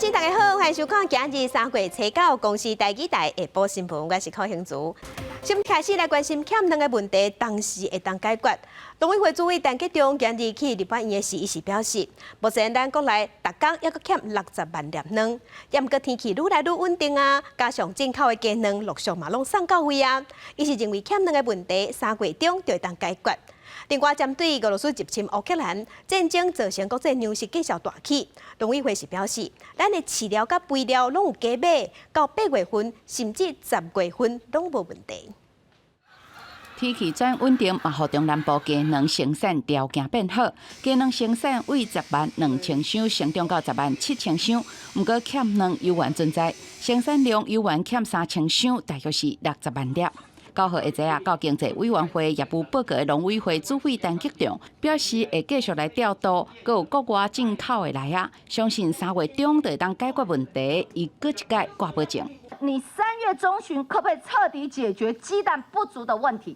眾大家好，歡迎收看今日3月初9公視台語台下晡新聞，我是柯興竹。先開始來關心欠卵的問題，當時會當解決。農委會主委陳吉仲今日去立法院的時，伊是表示，目前咱國內逐工猶閣欠60萬粒卵，毋過天氣愈來愈穩定啊，加上進口的雞卵陸續嘛攏送到位啊，伊是認為欠卵的問題3月中就會當解決。另外，針對俄羅斯入侵烏克蘭戰爭造成國際糧食價數大起，農委會是表示，咱的飼料佮肥料攏有加買，到8月份甚至10月份攏無問題。天氣轉穩定，嘛予中南部雞卵生產條件變好，雞卵生產為10萬2千箱成長到10萬7千箱，毋過欠卵猶原存在，生產量猶原欠3000箱，大約是60萬粒。9號下晝啊，到經濟委員會業務報告的農委會主委陳吉仲表示，會繼續來調度，閣有國外進口的來啊，相信3月中就會當解決問題。伊閣一擺掛保證。你3月中旬可不可以徹底解決雞蛋不足的問題？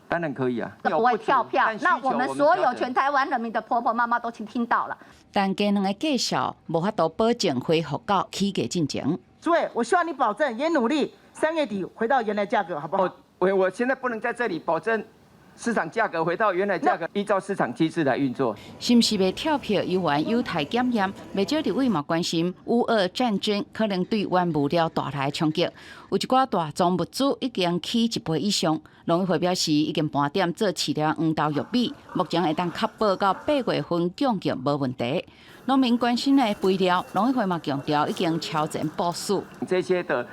當然可以啊，不會跳票。那我們所有全台灣人民的婆婆媽媽都聽聽到了。但雞卵的價數無法度保證恢復到起價進前。主委，我希望你保證，也努力3月底回到原來價格，好不好？我現在不能在這裡保證市場價格回到原來價格，依照市場機制來運作。是毋是袂跳票，猶原有待檢驗。袂少立委嘛關心烏俄戰爭可能對原物料帶來衝擊，有一寡大宗物資已經起一倍以上。農委會表示，已經盤點做飼料黃豆、玉米，目前會當確保到8月份供應無問題。農民關心的肥料，農委會嘛強調已經超前部署。這些的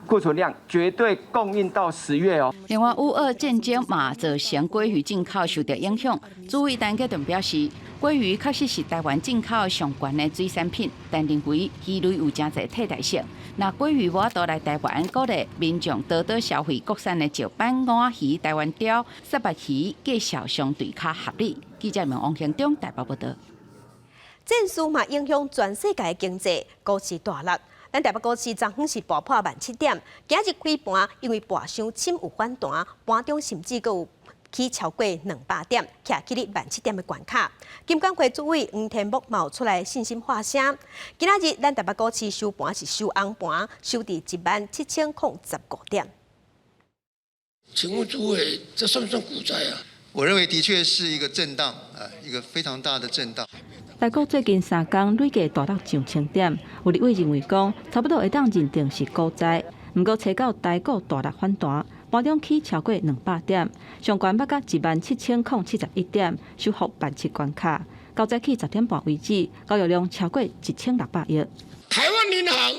庫存量絕對供應到10月哦。另外，烏俄戰爭嘛造成鮭魚進口受到影響。主委陳吉仲表示，鮭魚確實是台灣進口上懸的水產品，但認為魚類有誠濟替代性。若鮭魚無法度來台灣，鼓勵民眾多多消費國產的石斑、鰻魚、台灣鯛、虱目魚，價數相對較合理。記者們王興中台北報道。戰事嘛影響全世界的經濟，股市大落。咱台北股市昨昏是跌破17,000點，今日開盤因為盤傷深有反彈，盤中甚至閣有起超過200點，徛起咧萬七點的關卡。金管會主委黃天牧嘛出來信心發聲。今仔日咱台北股市收盤是收紅盤，收佇17,015點。請問主委，這算不算股災啊？我認為的確是一個震盪啊，一個非常大的震盪。台股最近3工累計大落上千點，有立委認為講，差不多會當認定是股災。毋過，初九台股大力反彈，盤中起超過200點，上懸捌到17,071點，收復萬七關卡。到早起10點半為止，交易量超過1600億。台灣銀行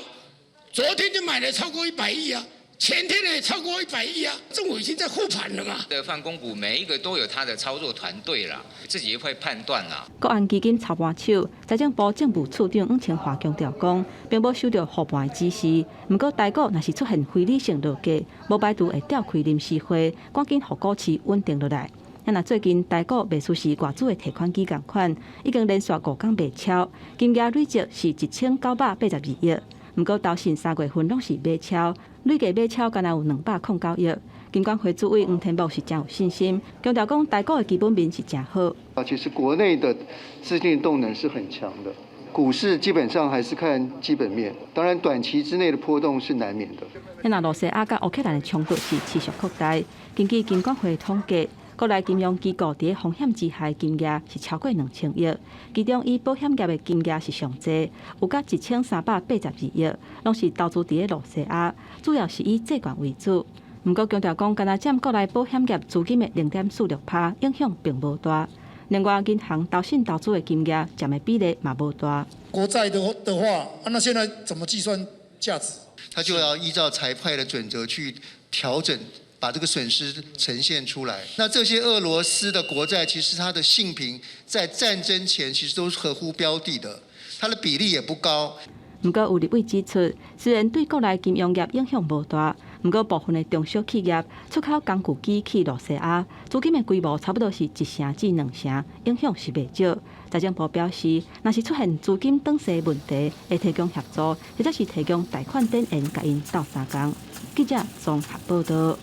昨天就買了超過100億啊。前天也超過100億啊，政府已經在護盤了嘛。的泛公股每一個都有他的操作團隊啦，自己會判斷啦。國安基金操盤手、財政部政務次長黃清華強調講，並無收到護盤的指示。毋過台股若是出現非理性落價，無排除會調開臨時會，趕緊予股市穩定落來。若最近台股賣出是外資的提款機仝款，已經連續5工賣超，金額累積是1982億。毋過投信3月份攏是買超，累計買超敢若有209億。金管會主委黃天牧是誠有信心，強調講台股的基本面是誠好。啊，其實國內的資金動能是很強的，股市基本上還是看基本面，當然短期之內的波動是難免的。若羅西亞佮烏克蘭的衝突是持續擴大，根據金管會統計，國內金融機構佇風險之下的金額是超過2000億，其中以保險業的金額是上濟，有甲1382億，攏是投資佇羅西亞，主要是以債券為主。毋過強調講，敢若佔國內保險業資金的0.46%，影響並無大。另外，銀行投信投資的金額佔的比例嘛無大。國債的話，啊，那現在怎麼計算價值？他就要依照財會的準則去調整。把這個損失呈現出來。那這些俄羅斯的國債，其實它的信評在戰爭前其實都是合乎標的的，它的比例也不高。毋過有立委指出，雖然對國內金融業影響無大，毋過部分的中小企業出口工具機去羅西亞，資金的規模差不多是1成至2成，影響是袂少。財政部表示，若是出現資金轉勢問題，會提供協助，或者是提供貸款展延，共𪜶鬥相共。記者綜合報道。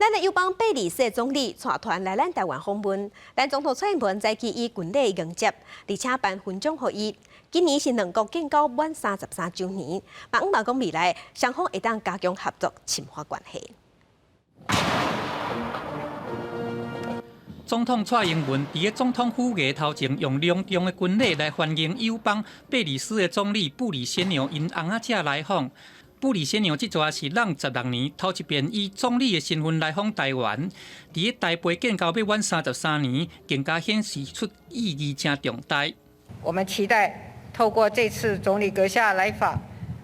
咱的友邦貝里斯總理帶團來咱台灣訪問，咱總統蔡英文早起以軍禮迎接，而且頒勳章予伊。今年是兩國建交滿33週年，嘛向望講未來雙方會當加強合作，深化關係。總統蔡英文佇咧總統府額頭前，用隆重的軍禮來歡迎友邦貝里斯的總理布里仙娘𪜶翁仔者來訪。布里仙娘這逝是攏16年頭一遍以總理的身份來訪台灣，佇咧台貝建交欲滿三十三年，更加顯示出意義誠重大。我們期待透過這次總理閣下來訪，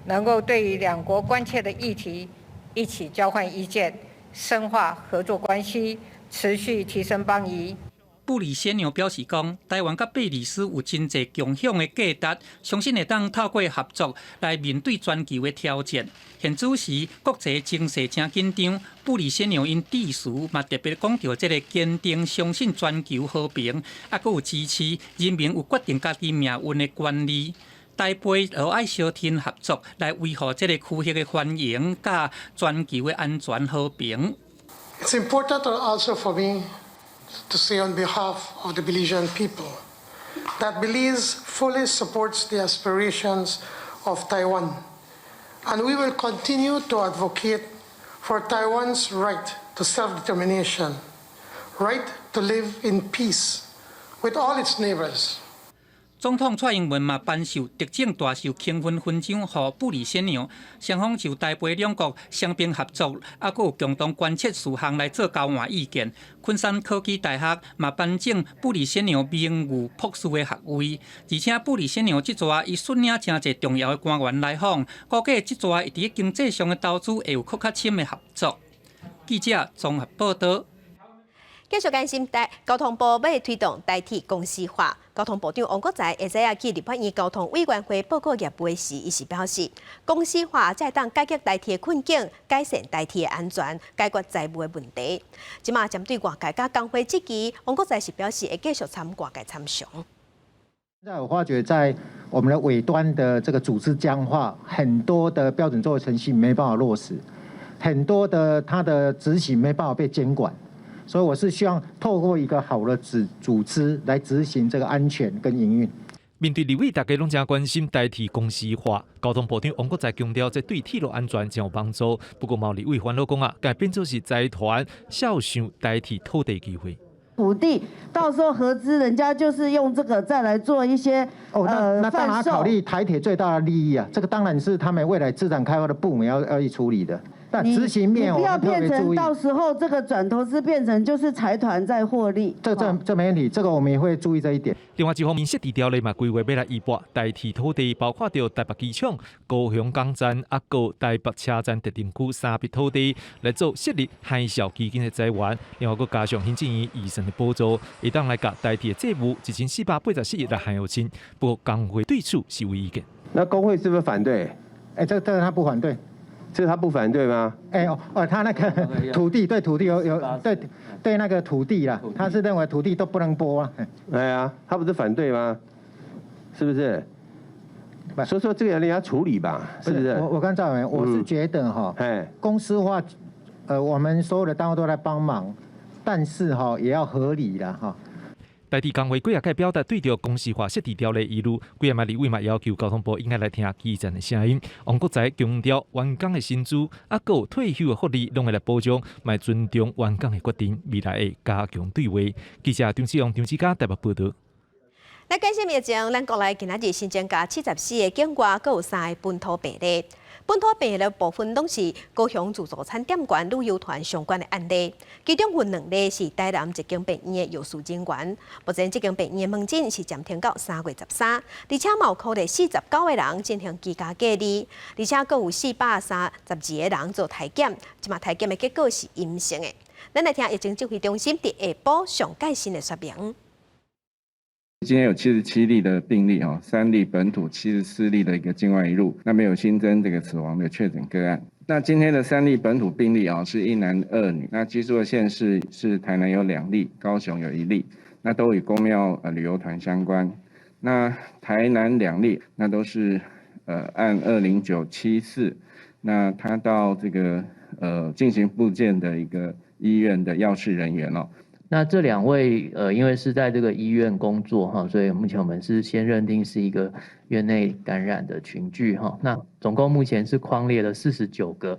能夠對於兩國關切的議題一起交換意見，深化合作關係，持續提升邦誼。布里仙娘表示講，台灣佮貝里斯有真濟共享的價值，相信會當透過合作來面對全球的挑戰。現此時國際情勢誠緊張，布里仙娘𪜶致辭嘛特別講著這个堅定相信全球和平，猶閣有支持人民有決定家己命運的權利。台貝著愛相挺合作來維護這个區域的繁榮，佮全球的安全和平。 It's important also for me to say on behalf of the Belizean people that Belize fully supports the aspirations of Taiwan, and we will continue to advocate for Taiwan's right to self-determination, right to live in peace with all its neighbors. 總統蔡英文嘛頒授特種大綬勤奮勳章予布里仙娘，雙方就台貝兩國雙邊合作，猶閣有共同關切事項來做交換意見。昆山科技大學嘛頒贈布里仙娘名譽博士的學位，而且布里仙娘這逝伊率領誠濟重要的官員來訪，估計這逝會佇經濟上的投資會有閣較深的合作。記者綜合報導。繼續關心台交通部欲推動台鐵公司化。交通部長王國材下晝仔去立法院交通委員會報告業務時，伊是表示，公司化才會當解決台鐵的困境，改善台鐵的安全，解決財務的問題。這馬針對外界佮工會質疑，王國材是表示會繼續參外界參詳。現在我發覺，在我們的尾端的這個組織僵化，很多的標準作業程序沒辦法落實，很多的它的執行沒辦法被監管。所以我是希望透過一個好的組織來執行這個安全跟營運。面對立委大家攏誠關心台鐵公司化，交通部長王國材強調，這對鐵路安全誠有幫助。不過，嘛有立委煩惱講啊，共變做是財團肖想台鐵土地機會。土地到時候合資，人家就是用這個再來做一些哦，那當然考慮台鐵最大的利益啊，這個當然是他們未來資產開發的部門要去處理的。但執行面，你不要變成到時候這個轉投資變成就是財團在獲利。這沒問題，這個我們也會注意這一點。另外一方面，設置條例嘛，規劃欲來移撥台鐵土地，包括著台北機場、高雄港站、啊，閣台北車站特定區三筆土地來做設立海嘯基金的財源。另外，閣加上行政院預算的補助，會當來共台鐵的債務1484億來還清。不過，工會對此是有意見。那工會是不是反對？哎，這他不反對。這他不反對嗎？哎哦哦，他那個土地對土地有對那個土地啦，他是認為土地都不能撥啊。對啊，他不是反對嗎？是不是？所以說這個要人家處理吧，是不是？我跟趙委員，我是覺得哈，公司化，我們所有的單位都來幫忙，但是哈也要合理啦哈。台鐵工會幾仔擺表達對著公司化設置條例疑慮，幾仔擺立委嘛要求交通部應該來聽基層的聲音。王國材強調，員工的薪資啊，閣有退休的福利，攏會來保障，嘛尊重員工的決定，未來會加強對話。記者張志勇、張志嘉台北報導。來關心疫情，咱國內今仔日新增加74個境外，閣有三个本土病例。本土病例的部分攏是高雄自助餐店群旅遊團相關的案例，其中有兩例是台南一間病院的藥師人員。目前這間病院的門診是暫停到3月13，而且嘛有鼓勵49個人進行居家隔離，而且閣有432個人做篩檢，這馬篩檢的結果是陰性的。咱來聽疫情指揮中心佇下晡上蓋新的說明。今天有77例的病例哦，3例本土，74例的一個境外移入，那沒有新增這個死亡的確診個案。那今天的三例本土病例啊，是一男二女，那居住的縣市是台南有兩例，高雄有一例，那都與宮廟旅遊團相關。那台南兩例，那都是案20974，那他到這個進行復健的一個醫院的藥事人員哦。那那這兩位因為是在這個醫院工作哈，所以目前我們是先認定是一個院內感染的群聚哈。那總共目前是匡列了49個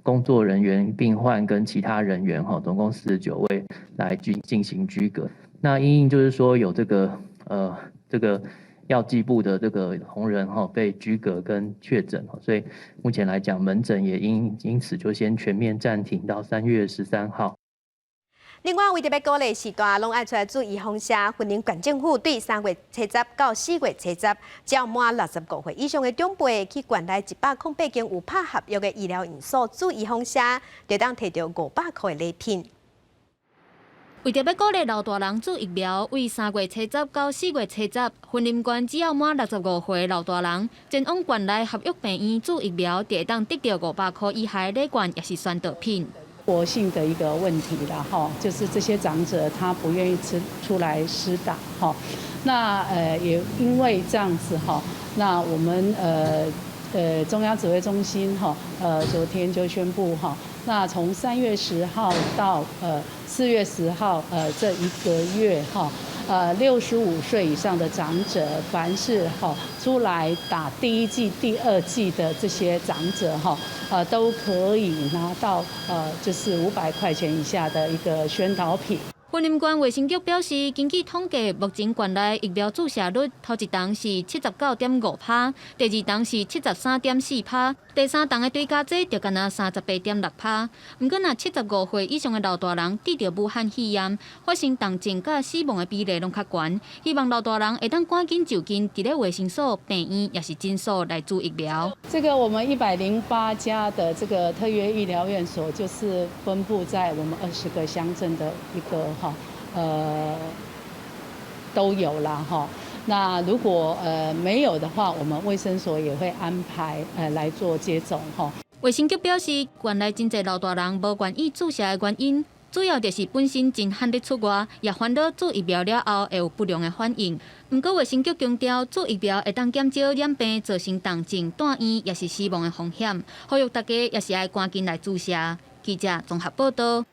工作人員、病患跟其他人員哈，總共49位來進行居隔。那因應就是說有這個藥劑部的這個同仁哈被居隔跟確診，所以目前來講門診也因此就先全面暫停到3月13號。另外，為著欲鼓勵序大攏愛出來注預防射，雲林縣政府對3月30到4月30，只要滿65歲以上的長輩去縣內108間有拍合約的醫療院所注預防射，就當提著500箍的禮品。為著欲鼓勵老大人注疫苗，對3月30到4月30，雲林縣只要滿65歲老大人，前往縣內合約病院注疫苗，就會當得著500箍以下禮券，抑是宣導品。活性的一個問題啦，哈，就是這些長者他不願意吃出來施打，哈，那也因為這樣子哈，那我們中央指揮中心哈，昨天就宣布哈，那從3月10號到4月10號這一個月哈，65歲以上的長者，凡是哈出來打第一劑、第二劑的這些長者哈，都可以拿到就是500塊錢以下的一個宣導品。雲林縣衛生局表示，根據統計，目前縣內疫苗注射率，頭一針是79.5%，第二針是73.4%，第三針的追加劑就干焦38.6%。毋過，若75歲以上的老大人得著武漢肺炎，發生重症佮死亡的比例攏較懸。希望老大人會當趕緊就近佇咧衛生所、病院抑是診所來注疫苗。這個我們108家的這個特約醫療院所，就是分布在我們20個鄉鎮的一個哈。都有啦哈。那如果沒有的話，我們衛生所也會安排來做接種哈。衛生局表示，縣內真濟老大人無願意注射的原因，主要就是本身真罕咧出外，也煩惱注疫苗了後會有不良的反應。毋過衛生局強調，注疫苗會當減少染病造成重症、住院抑是死亡的風險，呼籲大家也是愛趕緊來注射。記者綜合報道。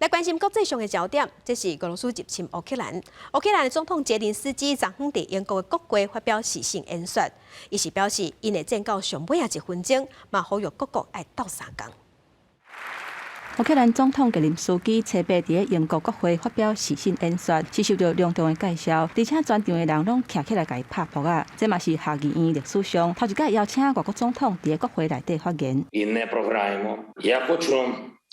來關心國際上的焦點，這是俄羅斯入侵烏克蘭。烏克蘭的總統澤連斯基昨昏佇英國的國會發表視訊演說，伊是表示，𪜶會戰到上尾仔一分鐘，嘛呼籲各國愛鬥相共。烏克蘭總統澤連斯基初八佇英國國會發表視訊演說，是受著隆重的介紹，而且全場的人攏徛起來共伊拍噗仔。這嘛是下議院歷史上頭一擺邀請外國總統佇國會內底發言。 І не програємо. Я хочу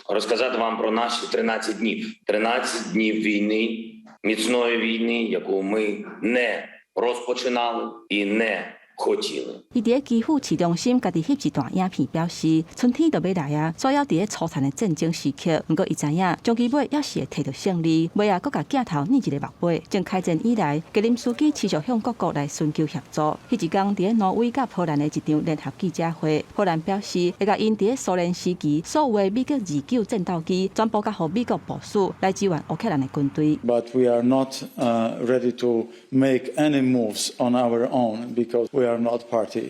розказати вам про наші 13 днів. 13 днів війни, міцної війни, яку ми не розпочинали і не хотіли. 伊佇基輔市中心家己翕一段影片，表示春天就欲來啊，主要佇咧粗殘的戰爭時刻。毋過伊知影，終其尾猶是會提著勝利。尾仔閣共鏡頭捏一個目尾。從開戰以來，澤連斯基持續向各國來尋求協助。彼一工佇咧挪威佮波蘭的一場聯合記者會，波蘭表示會共𪜶佇咧蘇聯時期所有的米格29戰鬥機全部交予美國部署來支援烏克蘭的軍隊。 But we are not ready to make any moves on our own because we are not party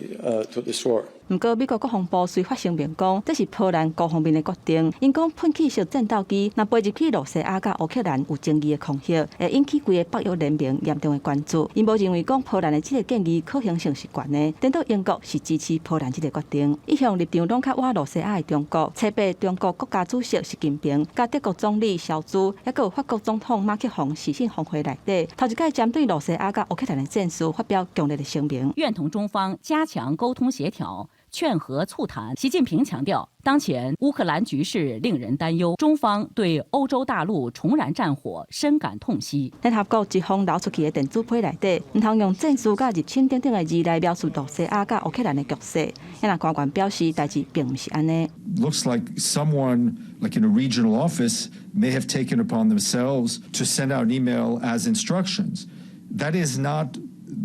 to this war. 毋過，美國國防部隨發聲明講，這是波蘭單方面的決定。𪜶講噴氣式戰鬥機若飛入去露西亞佮烏克蘭有爭議的空域，會引起規個北約聯盟嚴重的關注。𪜶無認為講波蘭的這個建議可行性是懸的，顛倒英國是支持波蘭這個決定。一向立場攏較倚露西亞的中國，初八中國國家主席習近平、佮德國總理蕭茲，抑閣有法國總統馬克宏視訊峰會內底，頭一擺針對露西亞佮烏克蘭的戰事發表強烈的聲明。願同中方加強溝通協調。勸和促談。習近平強調，當前烏克蘭局勢令人擔憂，中方對歐洲大陸重燃戰火深感痛惜。聯合國一封流出去的電子批內底，毋通用戰事佮入侵等等的字來描述露西亞佮烏克蘭的局勢。啊若官員表示，代誌並毋是按呢。 Looks like someone like in a regional office may have taken upon themselves to send out an email as instructions. That is not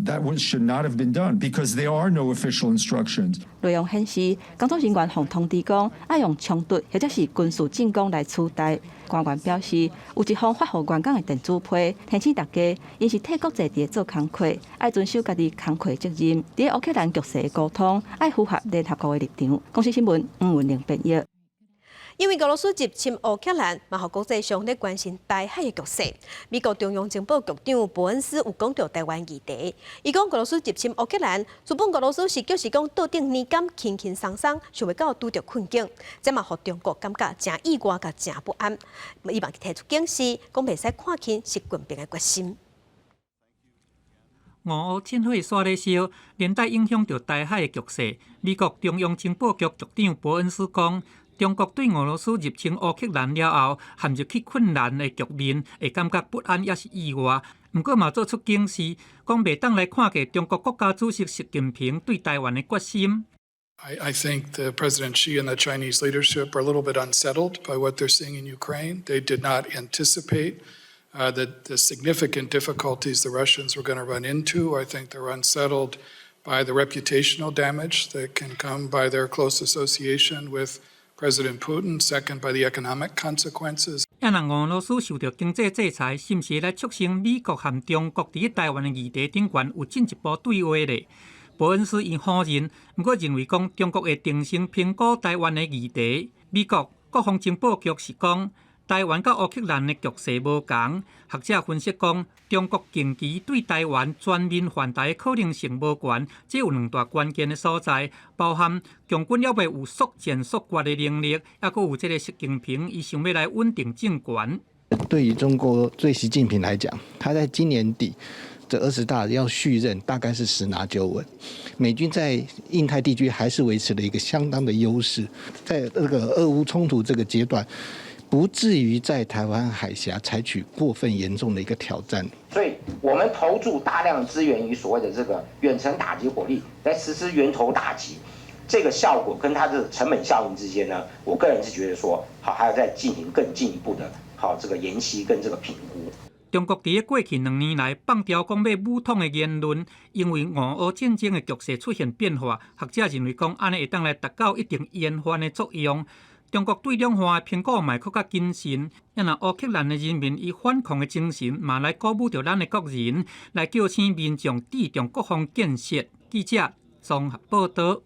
that should not have been done because there are no official instructions. 內容顯示，工作人員予通知講，愛用衝突或者是軍事進攻來取代。官員表示，有一封發予員工的電子批，提醒大家，𪜶是替國際佇咧做工課，愛遵守家己工課責任。佇烏克蘭局勢的溝通，愛符合聯合國的立場。公視新聞黃文玲編譯。因為俄羅斯入侵烏克蘭，嘛予國際上咧關心台海的局勢。美國中央情報局長伯恩斯有講著台灣議題，伊講俄羅斯入侵烏克蘭，原本俄羅斯是就是講倒轉年竿輕輕鬆鬆，想袂到拄著困境，這嘛予中國感覺誠意外佮誠不安。伊嘛提出警示，講袂使看輕習近平的決心。俄烏戰火煞咧燒，連帶影響著台海的局勢。美國中央情報局局長伯恩斯講，中國對俄羅斯入侵烏克蘭了後，陷入去困難的局面，會感覺不安抑是意外。毋過嘛做出警示，講袂當來看低中國國家主席習近平對台灣的決心。 I think the President Xi and the Chinese leadership are a little bit unsettled by what they're seeing in Ukraine. They did not anticipate the significant difficulties the Russians were going to run into. I think they're unsettled by the reputational damage that can come by their close association with President Putin. Second, by the economic consequences. 啊若俄羅斯受著經濟制裁，是毋是來促成美國和中國佇台灣的議題頂懸有進一步對話咧？伯恩斯伊否認，毋過認為講中國會重新評估台灣的議題。美國國防情報局是講，台灣佮烏克蘭的局勢無仝，學者分析講，中國近期對台灣全面犯台的可能性無懸，這有兩大關鍵的所在，包含共軍猶未有速戰速決的能力，抑閣有這个習近平伊想欲來穩定政權。對於中國對習近平來講，他在今年底這20大要續任，大概是十拿九穩。美軍在印太地區還是維持了一個相當的優勢，在這個俄烏衝突這個階段，不至於在台灣海峽採取過分嚴重的一個挑戰。所以我們投注大量資源於所謂的這個遠程打擊火力，來實施源頭打擊，這個效果跟它的成本效應之間呢，我個人是覺得說，好，還要再進行更進一步的，好這個研析跟這個評估。中國佇過去2年來放牢講欲武統的言論，因為俄烏戰爭的局勢出現變化，學者認為講按呢會當來達到一定延緩的作用。中國對兩岸的評估嘛會閣較謹慎，啊若烏克蘭的人民以反抗的精神，嘛來鼓舞著咱的國人，來叫聲民眾注重國防建設。記者綜合報導。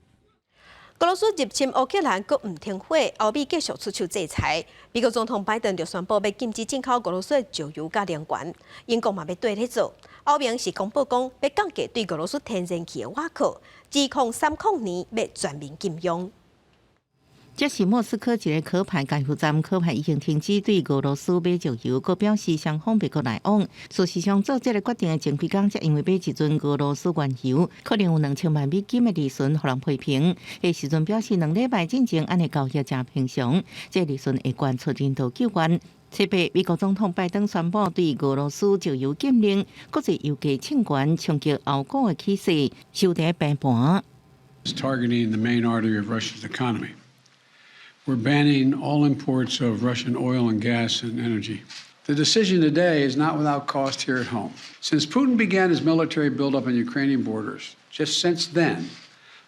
俄羅斯入侵烏克蘭，閣毋停火，歐美繼續出手制裁。美國總統拜登就宣布欲禁止進口俄羅斯的石油佮能源，英國嘛欲綴咧做。歐盟是公布講欲降低對俄羅斯天然氣的倚靠，2030年欲全面禁用。這是莫斯科一个可牌加油站，可牌已經停止對俄羅斯買石油，閣表示雙方袂閣來往。事實上，做這个決定的前幾工，才因為買一陣俄羅斯原油，可能有2000萬美金的利潤，予人批評。彼時陣表示，2禮拜進前按呢交易誠平常，這利潤會懸出人道救援。七八，美國總統拜登宣布對俄羅斯石油禁令，國際油價衝懸衝擊歐股的起勢，收佇平盤。 Targeting the main artery of Russia's economy. We're banning all imports of Russian oil and gas and energy. The decision today is not without cost here at home. Since Putin began his military buildup on Ukrainian borders, just since then,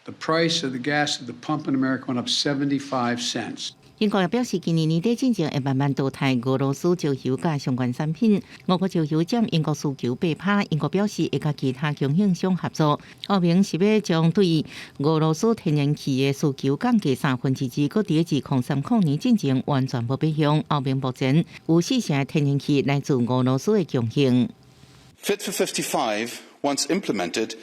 the price of the gas at the pump in America went up 75 cents. 英國也表示，今年年底進前會慢慢淘汰俄羅斯石油佮相關產品。俄國石油佔英國需求8%，英國表示會佮其他供應商合作。歐盟是欲將對俄羅斯天然氣的需求降低2/3，閣佇2030年進前完全無欲用。歐盟目前有四成天然氣來自俄羅斯的供應。 Fit for 55, once implemented,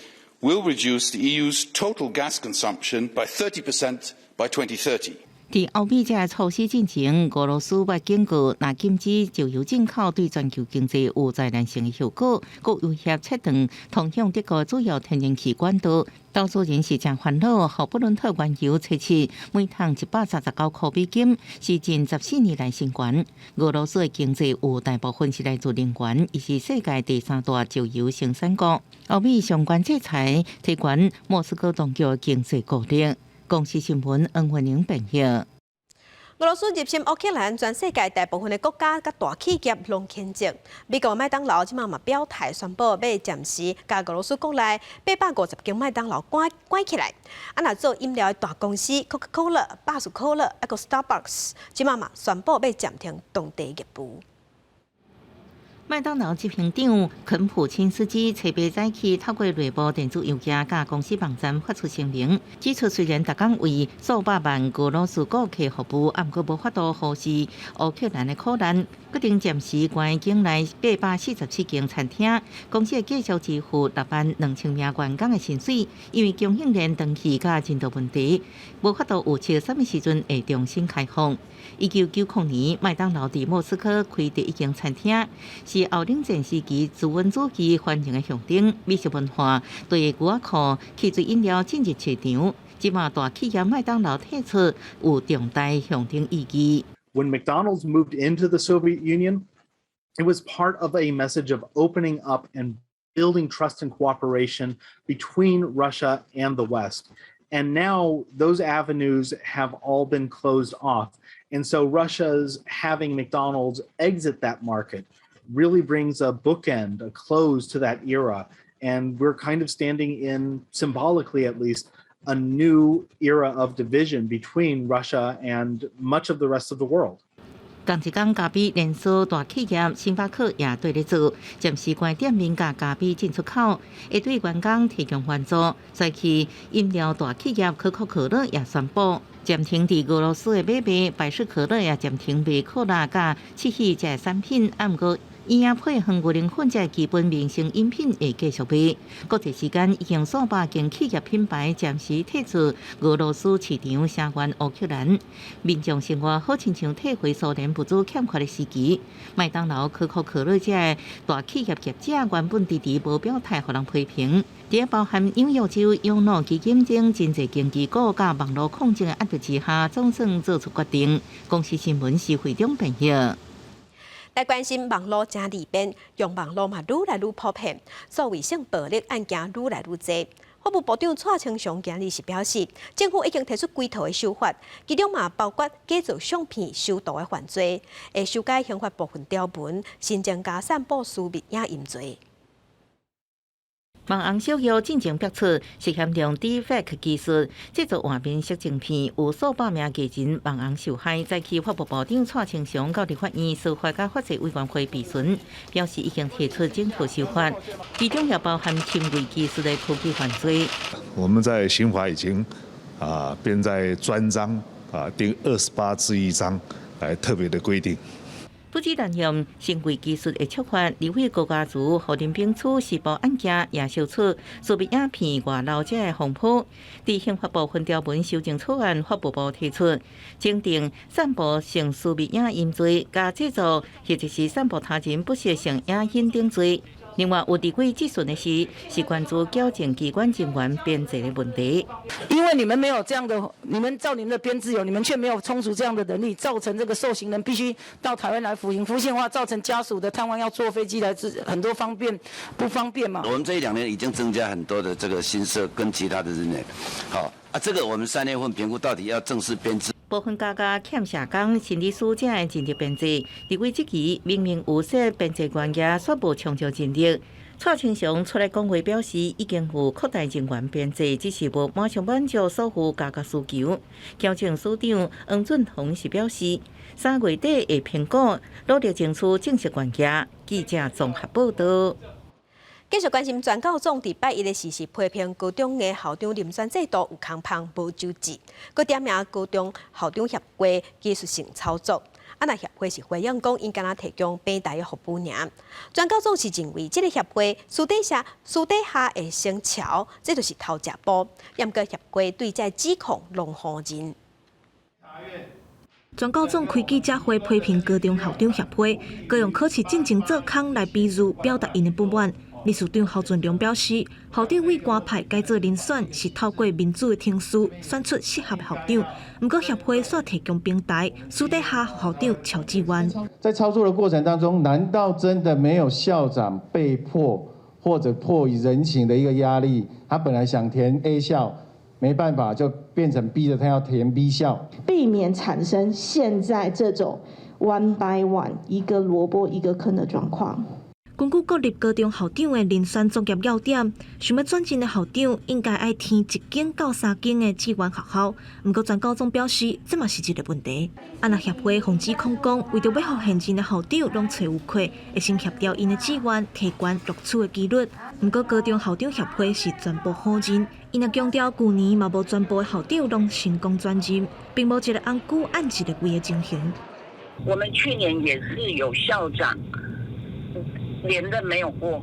will reduce the EU's total gas consumption by 30% by 2030. 佇歐美這个措施進前，俄羅斯欲警告，若禁止石油進口，對全球經濟有災難性的後果，閣威脅切斷通向德國主要天然氣管道。投資人是誠煩惱，予布倫特原油測試每桶139塊美金，是近14年來新懸。俄羅斯的經濟有大部分是來自能源，伊是世界第三大石油生產國。歐美相關制裁提懸莫斯科當局的經濟顧慮。公視新聞恩惠玲編譯。俄羅斯入侵烏克蘭，全世界大部分的國家佮大企業攏譴責。美國麥當勞這馬嘛表態宣布，欲暫時共俄羅斯國內850間麥當勞關關起來。啊，若做飲料的大公司 Coca-Cola、百事可樂，抑閣 Starbucks，這馬嘛宣布欲暫停當地業務。麥當勞執行長肯普欽斯基初八早起透過內部電子郵件佮公司網站發出聲明，指出雖然逐工為數百萬俄羅斯顧客服務，啊，毋過無法度忽視烏克蘭的苦難，決定暫時關境內847間餐廳。公司會繼續支付6萬2千名員工的薪水，因為供應鏈斷去佮人道問題，無法度預測啥物時陣會重新開放。1990年，麥當勞佇莫斯科開第一間餐廳，是後冷戰時期資本主義繁榮的象徵。美食文化對牛仔褲、汽水飲料進入市場，這馬大企業麥當勞退出有重大象徵意義。 When McDonald's moved into the Soviet Union, it was part of a message of opening up and building trust and cooperation between Russia and the West. And now those avenues have all been closed off. And so Russia's having McDonald's exit that market really brings a bookend, a close to that era. And we're kind of standing in, symbolically at least, a new era of division between Russia and much of the rest of the world. 仝一工，咖啡連鎖大企業星巴克也綴咧做，暫時關店面佮咖啡進出口，會對員工提供援助。再去飲料大企業可口可樂也宣布暫停佇俄羅斯的買賣，百事可樂也暫停賣可樂佮七喜這產品，啊，毋過嬰仔配方牛奶粉這基本民生飲品會繼續賣。國際時間已經數百間企業品牌暫時退出俄羅斯市場，聲援烏克蘭。民眾生活好親像退回蘇聯物資欠缺的時期。麥當勞、可口可樂這大企業業者原本遲遲無表態，予人批評。佇包含紐約州養老基金等真濟經紀股佮網路抗爭的壓力之下，總算做出決定。公視新聞是會長編譯。來關心網路誠利便，用網路嘛愈來愈普遍，所謂性暴力案件愈來愈濟。法務部長蔡清祥今日是表示，政府已經提出幾套的修法，其中嘛包括假造相片修圖的犯罪，會修改刑法部分條文，新增加散布私密影音罪。網紅小玉進前爆出涉嫌用 Deepfake 技術製作畫面色情片，有數百名藝人網紅受害。早起法務部長蔡清祥到立法院司法佮法制委員會備詢，表示已經提出整套修法，其中也包含侵偽技術的科技犯罪。我們在刑法已經編在專章第28之1章來特別的規定。不止濫用行為技術的觸發，立委高嘉瑜、予林秉樞施暴案件也燒出私密影片外流這个風波。佇刑法部分條文修正草案，法務部提出增訂散布性私密影音罪，佮製造或者是散布他人不實性影音等罪。另外，有立委質詢的是，是關注矯正機關人員編制的問題。因為你們沒有這樣的，你們照你們的編制有，你們卻沒有充足這樣的人力，造成這個受刑人必須到台灣來服刑。服刑的話，造成家屬的探望要坐飛機來，很多方便不方便嘛？我們這一兩年已經增加很多的這個新設跟其他的人員，好啊，這個我們3月份評估到底要正式編制。部分加價欠社工、心理師這的人力編制，立委質疑明明有設編制懸額，卻無充足人力。蔡清祥出來講話表示，已經有擴大人員編制，只是無馬上滿足所有加價需求。矯正署長黃俊宏是表示，3月底會評估，努力爭取正式懸額。記者綜合報道。繼續關心全教總佇拜一的時是批評高中的校長遴選制度有空縫無周至，閣點名高中校長協會技術性操作。啊，若協會是回應講，𪜶敢若提供平台的服務爾。全教總是認為這个協會私底下會先喬，這就是偷食步。毋過協會對這指控攏否認。全教總開記者會批評高中校長協會，閣用考試進前做空來比喻，表達𪜶的不滿。理事長侯俊良表示，校長委官派改做遴選，是透過民主的程序選出適合的校長。毋過協會煞提供平台，私底下予校長喬志願。在操作的過程當中，難道真的沒有校長被迫或者迫於人情的一個壓力？他本來想填 A 校，沒辦法就變成逼着他要填 B 校，避免產生現在這種 one by one 一個蘿蔔一個坑的狀況。根據國立高中校長的遴選作業要點，想欲轉任的校長應該愛填一間到三間的志願學校。毋過全教總表示，這嘛是一個問題。啊，若協會防止控講，為著欲予現任的校長攏揣有缺，會先協調𪜶的志願，提懸錄取的機率。毋過高中校長協會是全部否認，𪜶也強調，舊年嘛無全部的校長攏成功轉任，並無一个紅龜按一个位的情形。我們去年也是有校長連任沒有過，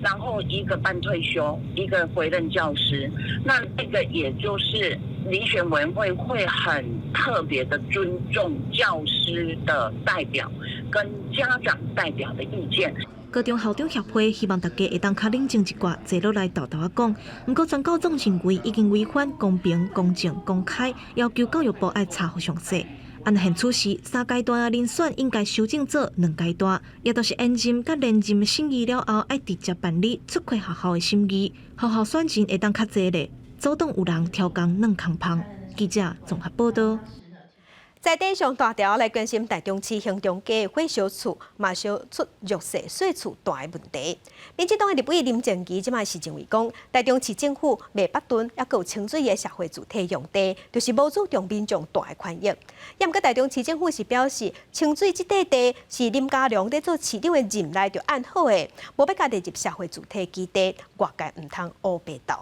然後一個半退休，一個回任教師，那這個也就是遴選委員會會很特別的尊重教師的代表跟家長代表的意見。高中校長協會希望大家會當較冷靜一寡，坐落來沓沓仔講。毋過全教總認為已經違反公平、公正、公開，要求教育部愛查予詳細。按現此時三階段的遴選應該修正做兩階段，也就是延任佮連任審議了後，愛直接辦理出缺學校的審議，學校選任會當較濟咧，阻擋有人挑工軟空芳。記者綜合報道。在地上大條來關心台中市興中街火燒厝，嘛燒出弱勢細厝大的問題。民進黨的立委林靜儀這擺是認為講，台中市政府賣北屯猶閣有清水的社會住宅用地，就是無注重民眾住的權益。也毋過台中市政府是表示，清水這塊地是林佳龍佇做市長的任內就按好的，無欲共列入社會住宅基地，外界毋通烏白鬥。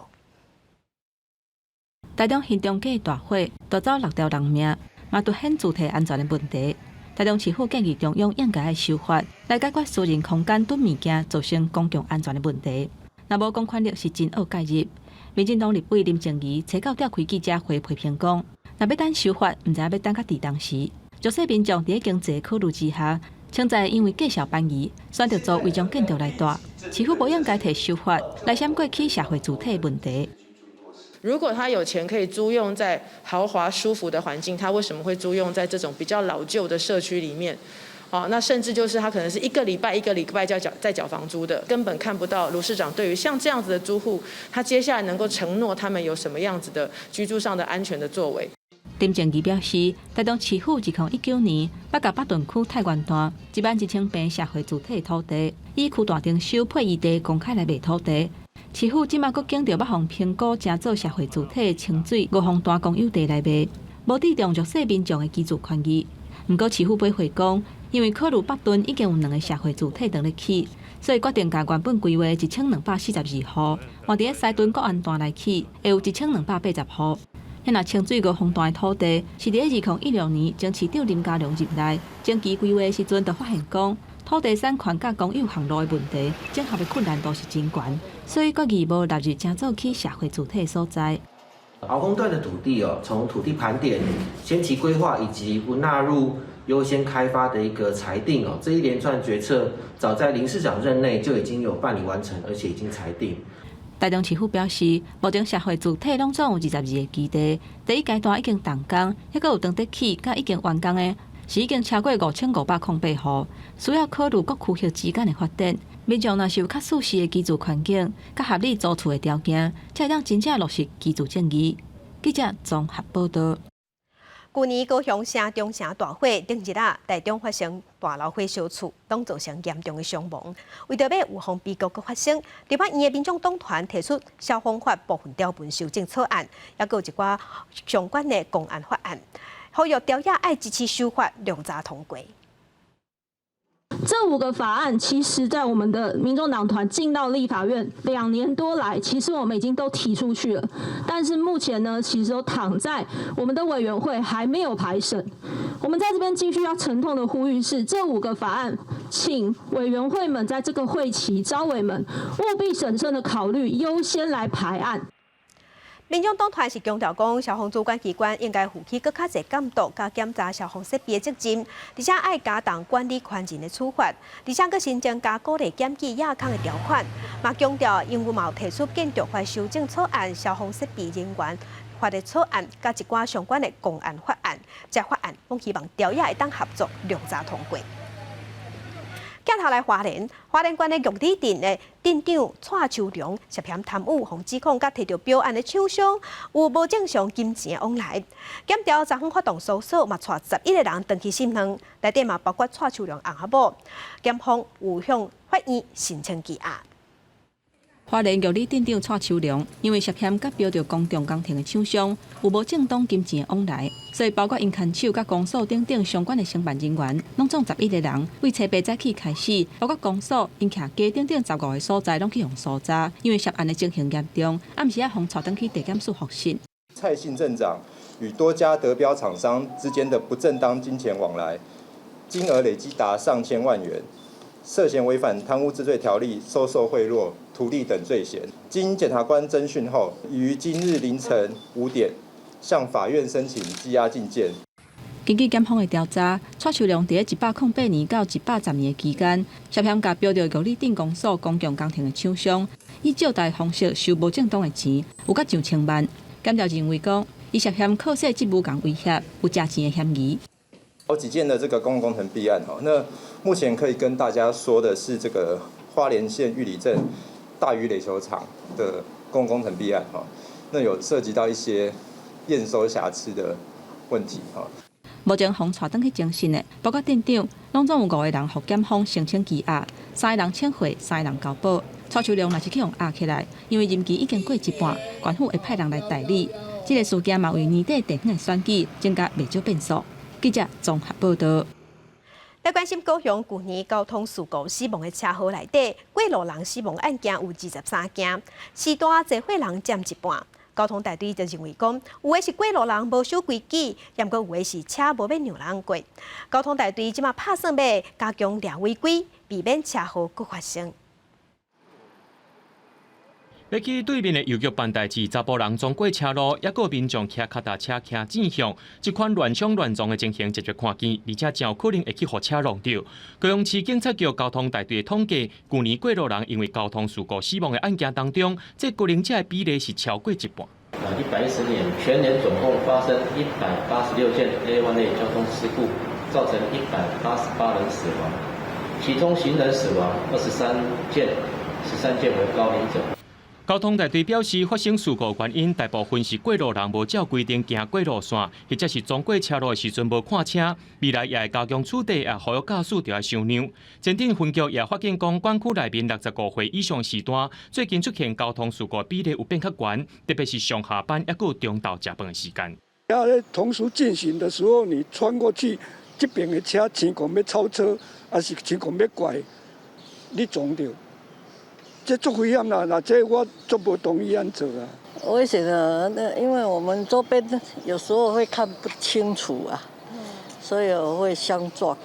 台中興中街大火，奪走六條人命。嘛凸顯住宅安全的問題。台中市府建議中央應該愛修法來解決私人空間囤物件造成公共安全的問題。若無公權力是真惡介入。民進黨立委林靜儀初九召開記者會批評講，若欲等修法，毋知影欲等到佇當時。弱勢民眾佇咧經濟考慮之下，現在因為價數便宜，選擇租違章建築來住。市府無應該提修法來閃過去社會住宅的問題。如果他有錢可以租用在豪華舒服的環境，他為什麼會租用在這種比較老舊的社區裡面？哦，那甚至就是他可能是一個禮拜一個禮拜在繳在繳房租的，根本看不到盧市長對於像這樣子的租戶，他接下來能夠承諾他們有什麼樣子的居住上的安全的作為。林靜儀表示，台中市府2019年欲共北屯區泰源段11,000坪社會住宅土地，以區大徵收配餘地公開來賣土地。市府這馬閣揀著欲予評估成做社會住宅清水吳鳳段公有地來賣，無注重弱勢民眾的居住權益。毋過市府回應講，因為考慮北屯已經有兩个社會住宅當咧起，所以決定共原本規劃1242戶，換佇咧西屯國安段來起，會有1280戶。若清水吳鳳段的土地是佇咧2016年前市長林佳龍任內前期規劃時陣就發現講，土地產權佮公有巷路的問題，整合的困難度是真懸，所以決議無納入成做起社會住宅的所在。鰲峰段的土地哦，從土地盤點、先期規劃以及不納入優先開發的一個裁定哦，這一連串決策，早在林市長任內就已經有辦理完成，而且已經裁定。台中市府表示，目前社會住宅攏總有22個基地，第一階段已經動工，猶閣有當咧起，佮已經完工的，是已經超過5508戶，需要考慮各區域之間的發展。民眾若是有較舒適的居住環境，佮合理租厝的條件，才會當真正落實居住正義。記者綜合報道。舊年高雄城中城大火，頂日啊，台中發生大樓火燒厝，攏造成嚴重的傷亡。為著欲預防悲劇閣發生，立法院的民眾黨團提出消防法部分條文修正草案，猶閣有一寡相關的公安法案，呼籲朝野愛支持修法，量早通過。這五個法案，其實在我們的民眾黨團進到立法院2年多來，其實我們已經都提出去了，但是目前呢，其實都躺在我們的委員會還沒有排審。我們在這邊繼續要沉痛的呼籲是，這五個法案，請委員會們在這個會期，召委們務必審慎的考慮，優先來排案。民眾黨團是強調講，消防主管機關應該負起閣較濟監督、佮檢查消防設備的責任，而且愛加重管理權人的處罰，而且閣新增加鼓勵檢舉亞空的條款。嘛強調，𪜶嘛有提出建築法修正草案、消防設備人員法的草案，佮一寡相關的公安法案，這法案攏希望朝野會當合作，量早通過。鏡頭來花蓮，花蓮縣的玉里鎮的鎮長蔡秋良涉嫌貪污，予指控，佮提著標案的廠商有無正常金錢往來。檢調昨昏發動搜索，嘛帶11個人轉去審問，內底嘛包括蔡秋良翁仔某。檢方有向法院申請羈押。花蓮玉里鎮長蔡秋良因為涉嫌佮標著公共工程的廠商有無正當金錢往來，所以包括𪜶牽手佮公所等等相關的承辦人員，攏總11個人，對初八早起開始，包括公所、𪜶徛家等等15個所在，攏去予搜查，因為涉案的情形嚴重，暗時仔予帶轉去地檢署複訊。蔡姓鎮長與多家得標廠商之間的不正當金錢往來，金額累計達上千萬元，涉嫌違反貪污治罪條例、收受賄賂、圖利等罪嫌。經檢察官偵訊後，已於今日凌晨5點向法院申請羈押禁見。根據檢方的調查，蔡秋良佇108年到110年的期間，涉嫌共標著玉里鎮公所公共工程的廠商，以借貸方式收無正當的錢，有甲上千萬。檢調認為講，伊涉嫌靠勢職務共威脅，有食錢的嫌疑。好幾件的這個公共工程弊案，哈，那目前可以跟大家說的是，這個花蓮縣玉里鎮大嶼壘球場的公共工程弊案，哈，那有涉及到一些驗收瑕疵的問題，哈。目前予帶轉去偵訊的，包括鎮長，攏總有五個人予檢方申請羈押，三個人請回，三個人交保。蔡秋良若是去予押起來，因為任期已經過一半，縣府會派人來代理。這個事件嘛，為年底地方的選舉增加袂少變數。記者綜合報道。來關心高雄舊年交通事故死亡的車禍內底，過路人死亡案件有23件，時段濟歲人佔一半。交通大隊就認為講，有的是過路人無守規矩，抑閣有的是車無欲讓人過。交通大隊這馬拍算欲加強抓違規，避免車禍閣發生。欲去對面的郵局辦代誌，查埔人撞過車路，抑閣民眾騎跤踏車騎正向，這款亂衝亂撞的情形，直直看見，而且真有可能會去予車挵著。高雄市警察局交通大隊統計，舊年過路人因為交通事故死亡的案件當中，這高齡者的比例是超過一半。110年全年總共發生186件 A1 類交通事故，造成188人死亡，其中行人死亡23件，13件為高齡者。交通大隊表示，發生事故原因大部分是過路人無照規定行過路線，或者是撞過車路的時陣無看車。未來也會加強處罰，也呼籲駕駛著愛相讓。前鎮分局也發現講，管區內面65歲以上時段，最近出現交通事故比例有變較懸，特別是上下班抑閣中晝食飯的時間。要同時進行的時候，你穿過去，這邊的車像講欲超車，抑是像講欲拐，你撞著。這足危險啦！那這我足無同意按做啊。危險啊！那因為我們周邊有時候會看不清楚啊，所以我會相撞。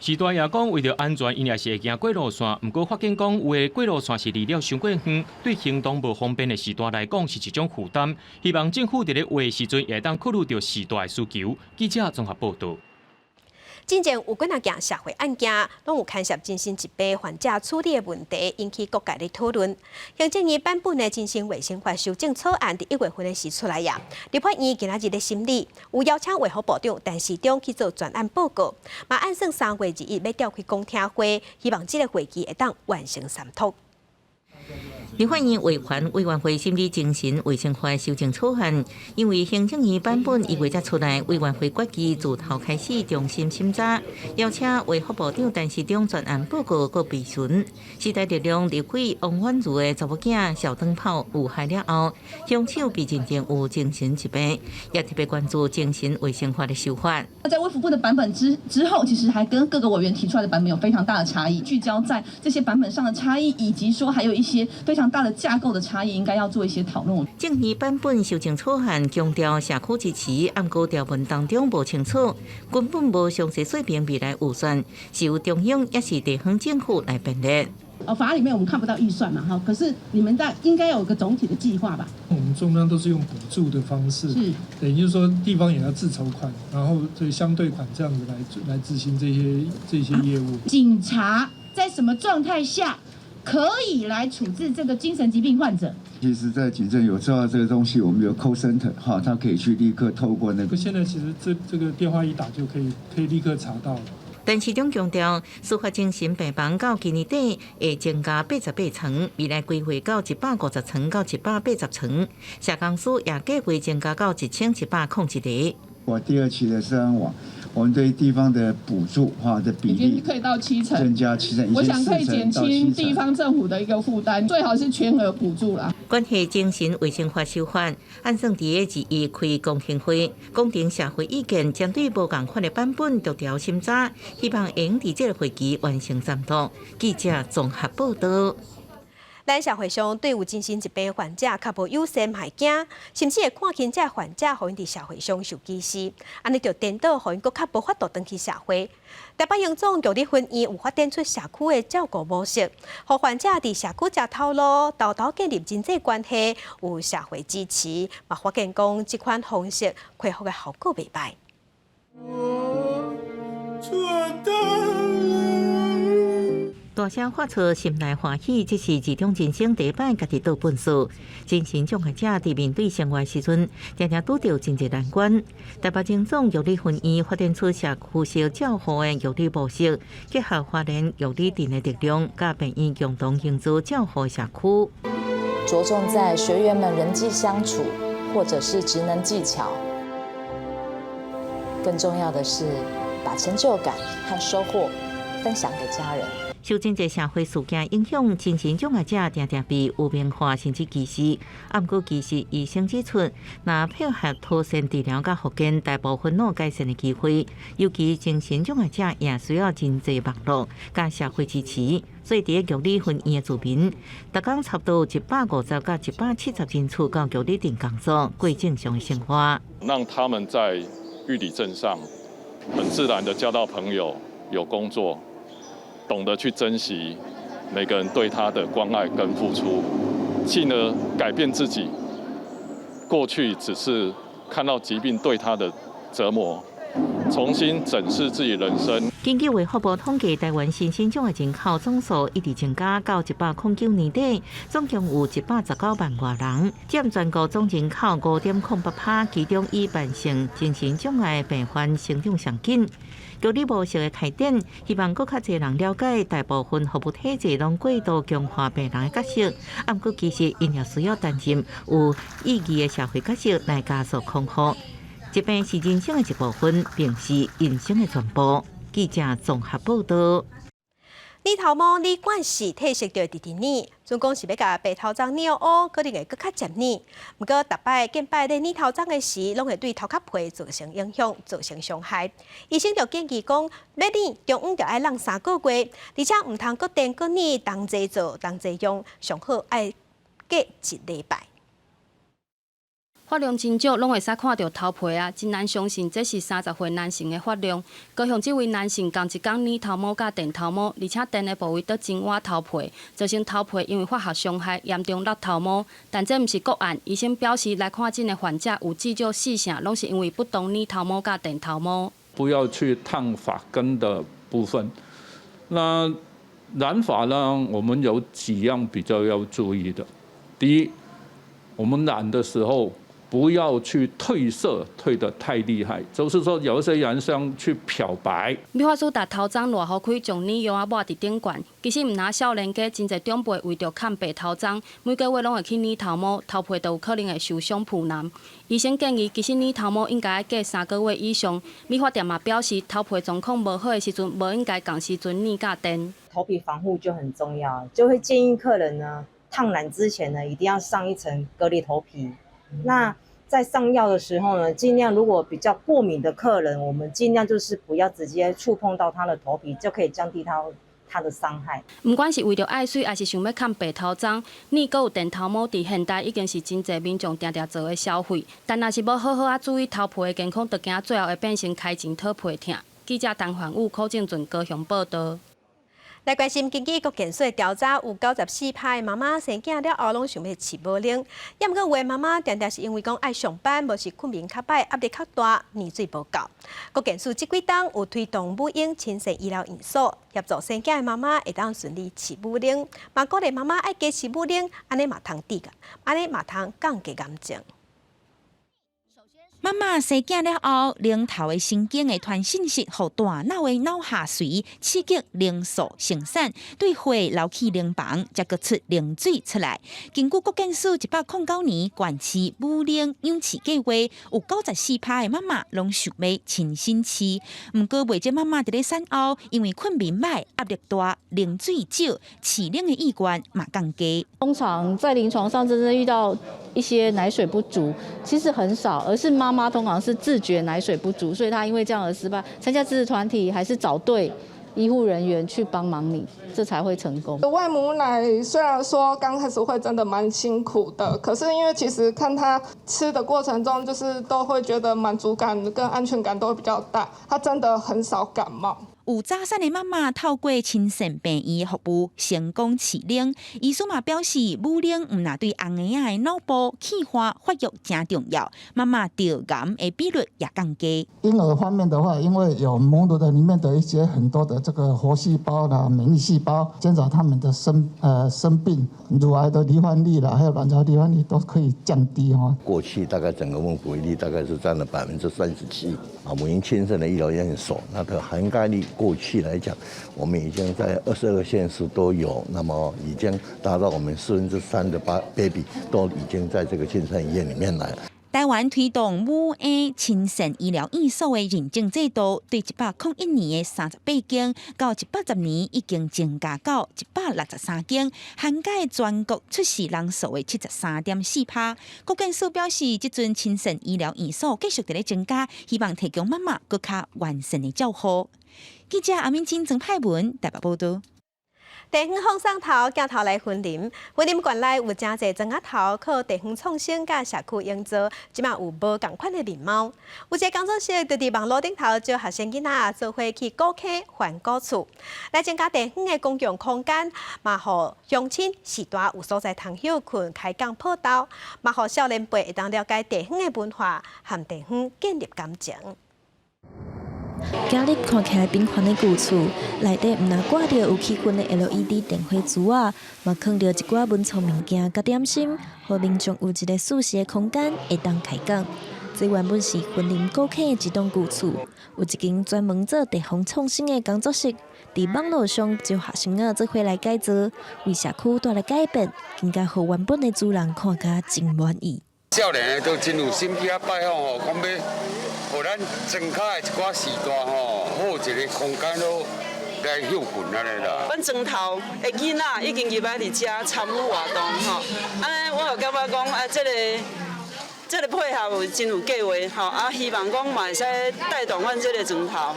時代也講，為著安全，𪜶也是會行過路線。毋過法警講，有的過路線是離了傷過遠，對行動無方便的時段來講是一種負擔。希望政府佇咧畫的時陣，會當考慮著時代的需求。記者綜合報道。進前有幾若件社會案件，攏有牽涉精神疾病患者處理的問題，引起各界的討論。行政院版本的精神衛生法修正草案，佇1月份的時出來呀。立法院今仔日咧審理，有邀請衛福部長陳時中去做專案報告，嘛按算3月21欲召開公聽會，希望這個會期會當完成三讀。立法院衛環委員會審理精神衛生法修正草案，因為行政院版本1月才出來，委員會決議自頭開始重新審查，邀請衛福部長陳時中專案報告閣備詢。時代力量立委王婉嫺的查某囝小燈泡遇害了後，兇手被認定有精神疾病，也特別關注精神衛生法的修法。在衛福部的版本之後，其實還跟各個委員提出來的版本有非常大的差異，聚焦在這些版本上的差異，以及說還有一些非常大的架構的差異，應該要做一些討論。政院版本修正草案強調社區支持，毋過條文當中無清楚，根本無詳細說明未來預算是由中央抑是地方政府來編列。哦，法案裡面我們看不到預算嘛，哈，可是你們在應該有個總體的計劃吧？我們中央都是用補助的方式，是，等於就是說地方也要自籌款，然後這相對款這樣子來執行這些業務。警察在什麼狀態下可以來處置這個精神疾病患者？其實，在警政有知道這個東西，我們有 call center 哈，他可以去立刻透過那個。現在其實這個電話一打就可以立刻查到了。陳市長強調，司法精神病房到今年底會增加88床，未來規劃到150床到180床。社工師也計劃增加到1701個。我第二期的社安網，我們對地方的補助哈的比例可以到七成，增加七成，我想可以減輕地方政府的一個負擔，最好是全額補助啦。關係精神衛生法修法，按算佇咧2月開公聽會，公聽社會意見，針對無仝款的版本逐條審查，希望會用佇這個會期完成審度。記者綜合報道。咱社會上對有精神疾病患者較無友善，會驚，甚至會看輕這患者，予𪜶佇社會上受歧視，按呢就顛倒，予𪜶閣較無法度轉去社會。台北榮總玉里分院有發展出社區的照顧模式，予患者佇社區食頭路，沓沓建立人際關係，有社會支持，嘛發現講這款方式恢復的效果袂䆀。我做到了。大聲發出心內歡喜，這是這種人生第一擺家己倒糞埽。精神障礙者佇面對生活時陣，常常拄著真濟難關。台北榮總玉里分院發展出社區式照護的玉里模式，結合花蓮玉里鎮的力量，佮病院共同營造照護社區。着重在學員們人際相處，或者是職能技巧。更重要的是，把成就感和收穫分享給家人。受真濟社會事件影響，精神障礙者定定被污名化，甚至歧視。啊，毋過其實醫生指出，若配合妥善治療佮復健，大部分攏有改善的機會。尤其精神障礙者也需要真濟網絡佮社會支持。所以，佇咧玉里分院的住民，逐工差不多150到170人次到玉里鎮工作，過正常的生活。讓他們在玉里鎮上很自然的交到朋友，有工作。懂得去珍惜每個人對他的關愛跟付出，進而改變自己。過去只是看到疾病對他的折磨，重新審視自己人生。根據衛福部統計，台灣身心障礙人口總數一直增加，到109年底，總共有119萬外人，佔全國總人口5.08%，其中以慢性精神障礙病患成長上緊。玉里模式的開展，希望閣較濟人了解，大部分服務體制攏過度強化病人的角色，啊，毋過其實𪜶也需要擔任有意義的社會角色來加速康復。疾病是人生的一部分，並毋是人生的全部。記者綜合報道。染頭毛理管時褪色就會直直染，準講是欲共白頭鬃染烏，可能會閣較漸染。毋過，逐擺見擺咧染頭鬃的時，攏會對頭殼皮造成影響，造成傷害。醫生就建議講，欲染中央著愛櫳3個月，而且毋通閣電閣染，同齊做同齊用，上好愛隔一禮拜。髮量真少，攏會使看著頭皮啊！真難相信這是30歲男性的髮量。高雄這位男性仝一工染頭毛佮電頭毛，而且電的部位閣真倚頭皮，造成頭皮因為化學傷害嚴重落頭毛。但這毋是個案，醫生表示來看診的患者有至少四成攏是因為不當染頭毛佮電頭毛。不要去燙髮根的部分。那染髮呢？我們有幾樣比較要注意的。第一，我們染的時候，不要去褪色，褪得太厲害，就是說有一些人想去漂白。美髮師共頭鬃賴予開，將染藥仔抹佇頂懸。其實毋但少年家，真濟長輩為著崁白頭鬃，每個月攏會去染頭毛，頭皮都有可能會受傷腐爛。醫生建議，其實染頭毛應該隔3個月以上。美髮店嘛表示，頭皮狀況無好的時陣，無應該仝時陣染佮電。頭皮防護就很重要，就會建議客人呢，燙染之前呢，一定要上一層隔離頭皮。那在上藥的時候呢，盡量如果比較過敏的客人，我們盡量就是不要直接觸碰到他的頭皮，就可以降低他的傷害。毋管是為著愛媠，抑是想欲崁白頭鬃，染閣有電頭毛，佇現代已經是真濟民眾定定做的消費。但若是無好好仔注意頭皮的健康，就驚最後會變成開錢討皮疼。記者陳環武、柯正俊高雄報道。來關心，根據國健署的調查，有94%的媽媽生囝了後攏想欲飼母奶。抑毋過有的媽媽定定是因為講愛上班，無是睏眠較歹，壓力較大，奶水無夠。國健署這幾冬有推動母嬰親善醫療院所，協助生囝的媽媽會當順利飼母奶，嘛鼓勵媽媽愛加飼母奶，按呢嘛通抵，按呢嘛通降低癌症。媽媽生囝了後，奶頭的神經會傳信息予大腦的腦下垂，刺激奶素生產，對血流去奶房，才閣出奶水出來。根據國健署109年縣市母奶養飼計劃，有94趴的媽媽攏想欲親身飼。毋過袂少媽媽佇咧產後，因為睏眠䆀、壓力大、奶水少，飼奶的意願嘛降低。通常在臨床上真正遇到一些奶水不足，其實很少，而是媽媽通常是自覺奶水不足，所以她因為這樣而失敗。參加支持團體還是找對醫護人員去幫忙你，這才會成功。餵母奶雖然說剛開始會真的蠻辛苦的，可是因為其實看他吃的過程中，就是都會覺得滿足感跟安全感都會比較大。他真的很少感冒。有早產的媽媽透過親善病院服務成功飼奶，醫師嘛表示，母奶毋但對嬰兒仔的腦部氣化發育誠重要，媽媽得癌的比率也降低。嬰兒方面的話，因為有母乳的裡面的一些很多的這個活細胞啦、免疫細胞，減少他們的生病、乳癌的罹患率啦，還有卵巢罹患率都可以降低哈。過去大概整個母乳率大概是佔了37%啊，母嬰親善的醫療院所，那個涵蓋率。過去來講，我們已經在22個縣市都有，那麼已經達到我們3/4的 baby 都已經在這個親善醫院裡面來。台灣推動母嬰親善醫療院所的認證制度，對101年的38間，到110年已經增加到163間，涵蓋全國出世人數的73.4趴。國健署表示，這陣親善醫療院所繼續佇咧增加，希望提供媽媽閣較完善的照護。記者阿敏晶、曾派文台北報導。地方放送頭鏡頭來雲林，雲林縣內有誠濟莊仔頭，靠地方創生佮社區營造，這馬有無仝款的面貌。有一个工作室就佇網路頂頭招學生囡仔做伙去古坑還古厝，來增加地方的公共空間，嘛予鄉親序大有所在通歇睏、開講報道，嘛予少年輩會當了解地方的文化和地方建立感情。今日看起來平凡的舊厝，內底毋但掛著有氣氛的 LED 電火柱仔，嘛囥著一寡文創物件佮點心，予民眾有一个舒適的空間會當開講。這原本是雲林古坑的一棟舊厝，有一間專門做地方創生的工作室，佇網路上招學生仔做伙來改造，為社區帶來改變，更加予原本的主人看甲真滿意。少年的都真有心去遐拜訪吼，講欲予咱莊跤的一寡序大吼，好一个空間咯來歇睏按呢啦。阮莊頭的囡仔已經入來佇遮參與活動吼，按呢我就感覺講啊，這個配合真有計劃吼，啊希望講嘛會使帶動阮這個莊頭。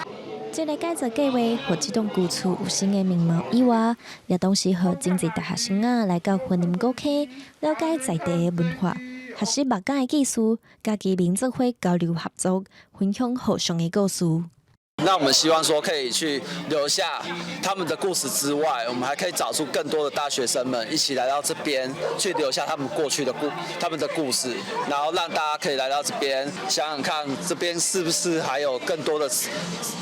這个改造計劃，予這棟舊厝有新的面貌以外，也同時予真濟大學生仔來到雲林古坑，了解在地的文化，學習木工的技術，佮居民做伙交流合作，分享互相的故事。那我們希望說可以去留下他們的故事之外，我們還可以找出更多的大學生們一起來到這邊，去留下他們過去的故他們的故事，然後讓大家可以來到這邊，想想看這邊是不是還有更多的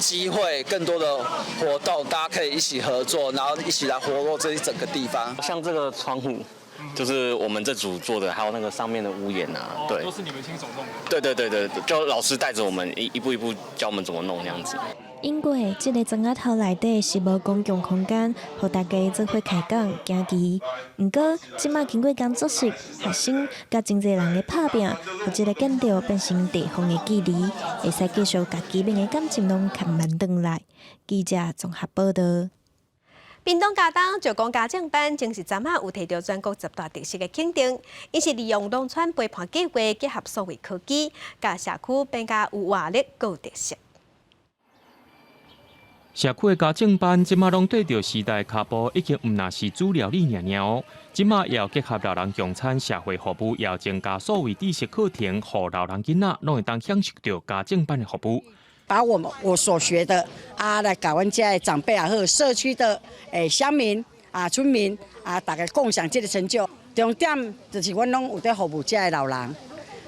機會、更多的活動，大家可以一起合作，然後一起來活絡這一整個地方。像這個窗戶，就是我們這組做的，還有那個上面的屋檐啊，對，都是你們親手弄的。對對對對，就老師帶着我們一步一步教我們怎麼弄那樣子。因過這个莊仔頭內底是無公共空間，予大家做伙開講行棋。毋過，這馬經過工作室、學生佮真濟人的拍拚，予這个建築變成地方的記憶，會使繼續共居民的感情攏牽連轉來。記者綜合報導。屏東佳冬石岡家政班，前一陣仔有提著全國十大特色的肯定，𪜶是利用農村陪伴計劃結合數位科技，共社區變較有活力、閣有特色。社區的家政班，這馬攏綴著時代跤步，已經毋但是煮料理爾爾哦。這馬也有結合老人共餐、社會服務，也有增加數位知識課程，予老人囡仔攏會當享受著家政班的服務。把我們我所學的啊，來共阮遮的長輩啊，和社區的誒鄉民啊、村民啊，大家共享這個成就。重點就是阮攏有佇服務遮的老人，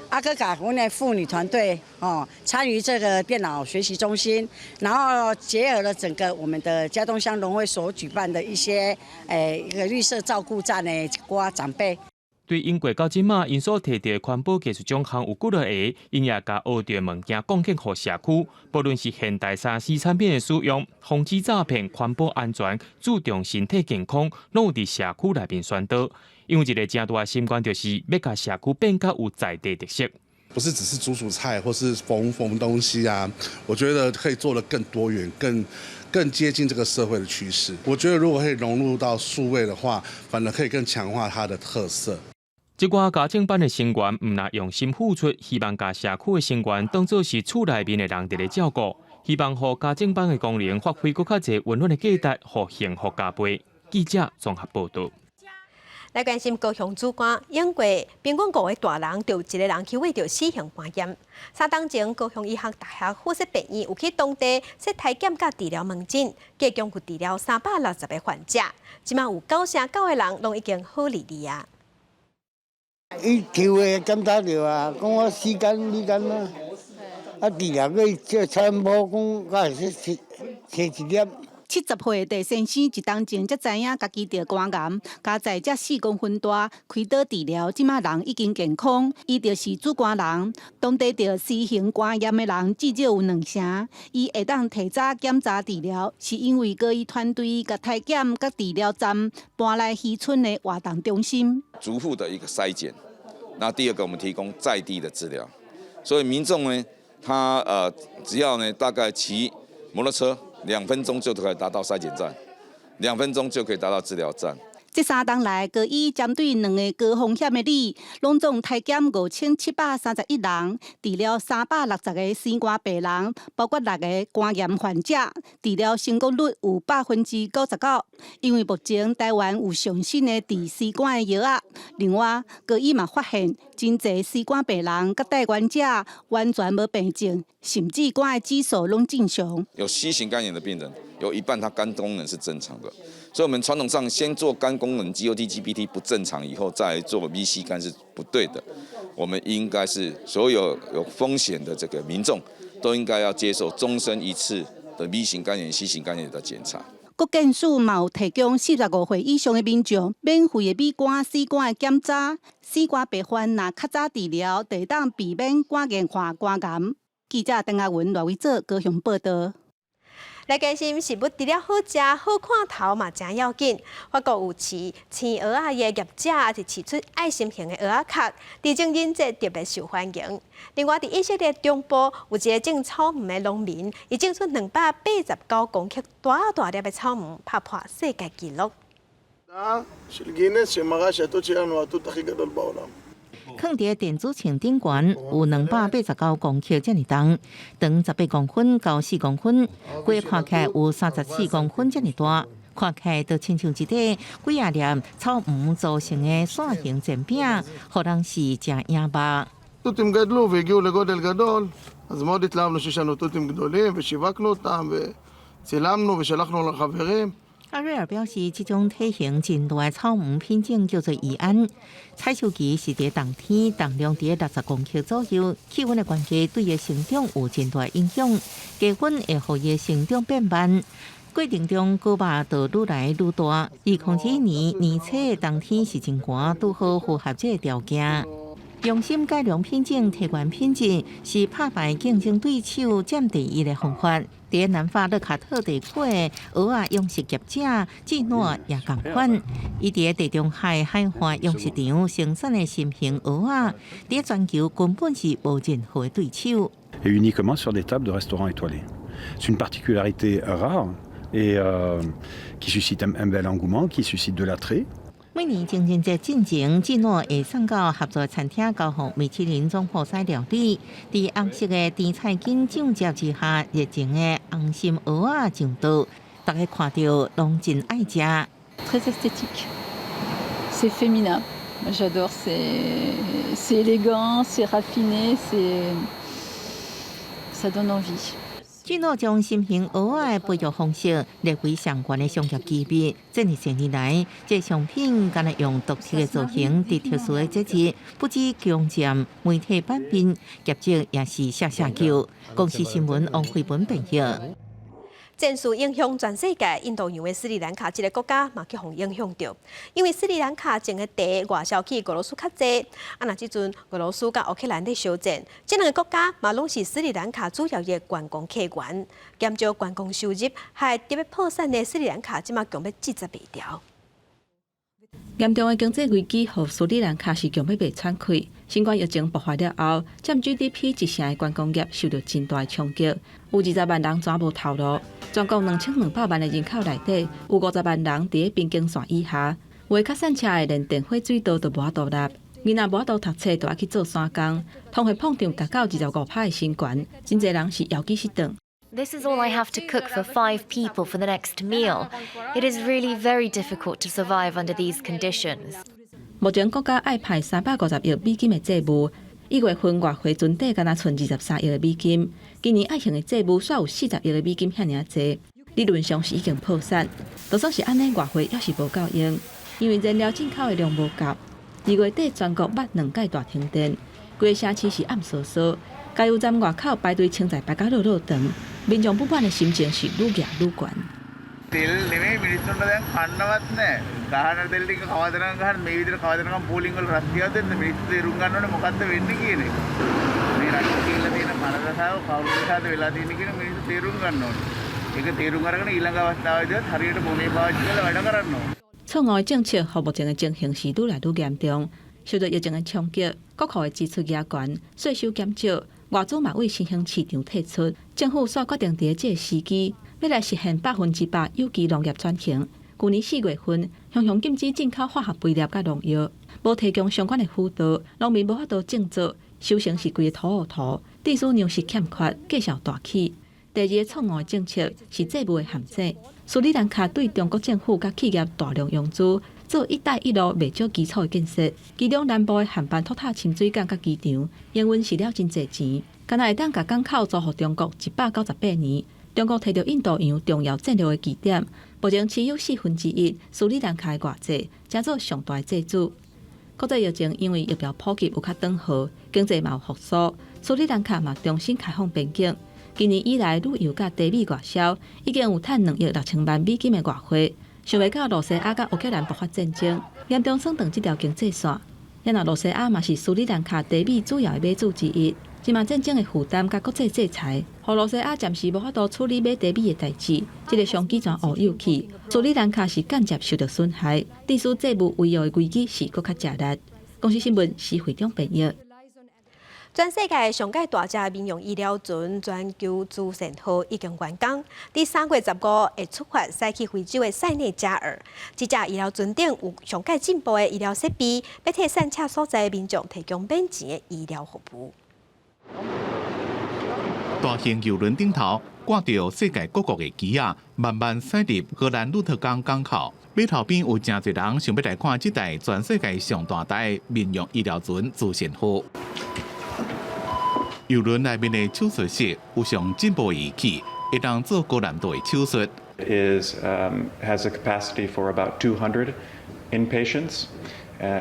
啊，閣共阮的婦女團隊哦，參與這個電腦學習中心，然後結合了整個我們的佳冬鄉農會所舉辦的一些一個綠色照顧站的一寡長輩。對英國到這馬𪜶所提著的環保技術獎項有幾落個，𪜶也共學著的物件貢獻予社區，無論是現代3C 產品的使用、防止詐騙、環保安全、注重身體健康，攏有佇社區內面宣導。因為一个誠大的心願，就是欲共社區變較有在地特色。不是只是煮煮菜或是縫縫東西啊，我覺得可以做得更多元、更接近這個社會的趨勢。我覺得如果可以融入到數位的話，反而可以更強化它的特色。這寡家政班的成員毋但用心付出，希望共社區的成員當做是厝內面的人佇咧照顧，希望予家政班的功能發揮閣較濟溫暖的價值，予幸福加倍。記者綜合報導。來關心高雄梓官，英國平均五個大人就有一個人去罹著 C 型肝炎。3冬前，高雄醫學大學附設病院有去當地設體檢佮治療門診，計共有治療360個患者，這馬有99%的人攏已經好利利啊。伊抽血檢查著啊，講我 C 肝 B 肝啊，啊治療過這超音波講，敢會使揣一粒。70歲的鄭先生一冬前才知影家己著肝癌，加在才4公分大，開刀治療，這馬人已經健康。伊就是梓官人，當地著 C 型肝炎的人至少有兩成。伊會當提早檢查治療，是因為高醫團隊共體檢佮治療站搬來漁村的活動中心。逐戶的一個篩檢，那第二個我們提供在地的治療，所以民眾呢，他只要呢大概騎摩托車，2分鐘就可以達到篩檢站，2分鐘就可以達到治療站。這3冬來，高醫針對兩个高風險的里，攏總體檢5731人，治療360個 C 肝病人，包括六个肝炎患者，治療成功率有99%。因為目前台灣有上新的治 C 肝的藥仔，另外高醫嘛發現，真濟 C 肝病人佮帶原者完全無病症，甚至肝的指數攏正常。有 C 型肝炎的病人，有一半他肝功能是正常的，所以我們傳統上先做肝功能 GOT、GPT 不正常以後再做 B、C 肝是不對的。我們應該是所有有風險的這個民眾，都應該要接受終身一次的 B 型肝炎、C 型肝炎的檢查。國健署嘛有提供45歲以上的民眾免費的 B 肝、C 肝的檢查，C 肝病患若較早治療，就會當避免肝硬化、肝癌。記者鄧亞文、賴偉哲高雄報道。來關心食物除了好食、好看頭嘛，誠要緊。法國有飼青蚵仔的業者，也是飼出愛心型的蚵仔殼，佇情人節特別受歡迎。另外，佇以色列中部有一个種草莓的農民，伊種出289公克大大粒的草莓，拍破世界紀錄。 של גינס שמראה שהתות שלנו הוא התות הכי גדול בעולם. 囥佇電子秤頂懸有289公克遮爾重，長18公分，高4公分，規个看起來有34公分遮爾大，看起來就親像一塊幾仔粒草莓組成的扇形煎餅，予人是誠眼目。 תותים גדלו והגיעו לגודל גדול, אז מאוד התלהבנו שיש לנו תותים גדולים ושיווקנו אותם וצילמנו ושלחנו לחברים. 阿瑞爾表示，這種體型真大的草莓品種叫做宜安，採收期是佇冬天，重量佇60公克左右。氣溫的關係對伊成長有真大影響，低溫會予伊成長變慢。過程中果肉就愈來愈大。2021年年初的冬天是真寒，拄好符合這个條件。用心改良品種，提懸品質，是拍敗競爭對手佔第一的方法。佇南法勒卡特地區的蚵仔養殖業者智諾也仝款，伊佇地中海海岸養殖場生產的新型蚵仔，佇全球根本是無任何的對手。 Et uniquement sur des tables de restaurants étoilés. C'est une particularité rare et qui suscite un bel engouement, qui suscite de l'attrait. 每年情人節進前，智諾會送到合作餐廳交予米其林總鋪師料理。佇紅色的甜菜根醬汁之下，熱情的紅心蚵仔上桌，大家看著攏真愛食。 Très esthétique, c'est féminin. J'adore, c'est élégant, c'est raffiné, c'est ça donne envie. 智諾將新型蚵仔的培育方式列為相關的商業機密。這二十年來，這商品敢若用獨特的造型，佇特殊的節日，不止強佔媒體版面，業績也是嚇嚇叫。公視新聞王慧文編譯。戰事影響全世界，印度洋的斯里蘭卡這个國家嘛去予影響著，因為斯里蘭卡種的茶外銷去俄羅斯較濟，啊若這陣俄羅斯佮烏克蘭咧相戰，這兩个國家嘛攏是斯里蘭卡主要的觀光客源，減少觀光收入，害得欲破產的斯里蘭卡這馬強欲節節袂牢。嚴重的經濟危機，予斯里蘭卡是強欲袂喘氣。新冠疫情爆發了後，佔 GDP 一成的觀光業受著真大的衝擊，有20萬人轉無頭路。全國2200萬的人口內底，有50萬人佇咧邊境線以下。有的較散赤的，連電火水道都無法度納。囡仔無法度讀冊，就愛去做山工。通貨膨脹達到25%的新懸，真濟人是枵飢失頓。 This is all I have to cook for five people for the next meal. It is really very difficult to survive under these conditions. 目前國家愛派350億美金的債務，1月份外匯存底干焦賰23億的美金，今年愛還的債務煞有40億的美金遐爾濟，理論上是已經破產。就算是按呢，外匯猶是無夠用，因為燃料進口的量無夠。2月底全國捌兩擺大停電，規個城市是暗嗍嗍，加油站外口排隊穿在排甲落落長，民眾不滿的心情是愈來愈懸。 තෙල් නෙමෙයි මිනිස්සුන්ට දැන් කන්නවත් නෑ. ගහන තෙල් ටික කවදනම් ගහන මේ විදිහට කවදනම් පෝලිං වල රස්තියාදු දෙන්න මිනිස්සු තේරුම් ගන්න ඕනේ මොකද්ද වෙන්නේ කියන එක. මේ රටේ කියලා තියෙන මරදසාව කවුරු නිසාද වෙලා තියෙන්නේ කියන මිනිස්සු තේරුම් ගන්න ඕනේ. ඒක තේරුම් අරගෙන ඊළඟ අවස්ථාවේදීවත් හරියට මොනේ පාවිච්චි කරලා වැඩ කරන්න ඕනේ. 錯誤的政策，予目前的情形是愈來愈嚴重。受著疫情的衝擊，國庫的支出加懸，稅收減少，外資嘛為新興市場退出。政府煞決定佇這个時機，欲來實現100%有機農業轉型。舊年4月份，雄雄禁止進口化學肥料佮農藥，無提供相關的輔導，農民無法度種作，收成是規个土烏塗，致使糧食欠缺，價數大起。第二個錯誤的政策是債務的陷阱。斯里蘭卡對中國政府佮企業大量融資，做“一帶一路”袂少基礎的建設，其中南部的漢班托塔深水港佮機場，營運蝕了真濟錢，干焦會當共港口租予中國198年。中國提著印度洋重要戰略的基點，目前持有1/4斯里蘭卡的外債，成做上大的債主。國際疫情因為疫苗普及有較轉好，經濟嘛有復甦，斯里蘭卡嘛重新開放邊境。今年以來，旅遊佮茶米外銷已經有趁2億6千萬美金的外匯。想袂到羅西亞佮烏克蘭爆發戰爭，嚴重損斷這條經濟線。然而，羅西亞嘛是斯里蘭卡茶米主要的買主之一。這馬戰爭的負擔佮國際制裁，予羅西亞暫時無法度處理買茶米的代誌。這个商機全烏有去，斯里蘭卡是間接受著損害，致使債務違約的危機是閣較食力。公視新聞施會長編譯。全世界上蓋大隻民用醫療船全球慈善號已經完工，佇3月15會出發駛去非洲的塞內加爾。這隻醫療船頂有上蓋進步的醫療設備，欲替散赤所在的民眾提供免錢的醫療服務。大型郵輪頂頭掛著世界各國的旗仔，慢慢駛入荷蘭鹿特港港口。碼頭邊有誠濟人想欲來看這台全世界上大台民用醫療船慈善號。郵輪內面的手術室有上進步的儀器，會當做高難度的手術。 Is has a capacity for about 200 inpatients.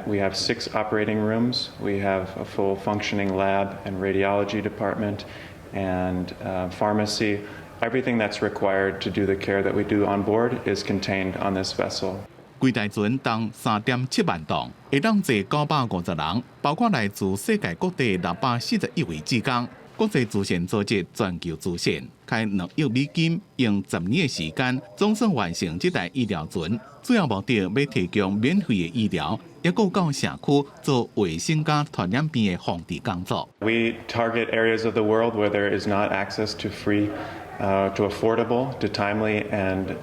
We have six operating rooms. We have a full functioning lab and radiology department and pharmacy. Everything that's required to do the care that we do on board is contained on this vessel. 規台船重3.7萬噸，會當坐950人，包括來自世界各地641位志工。國際慈善組織全球慈善開2億美金，用10年的時間，總算完成這台醫療船。主要目的欲提供免費的醫療，抑閣到社區做衛生佮傳染病的防治工作。 We target areas of the world where there is not access to free, to affordable, to timely and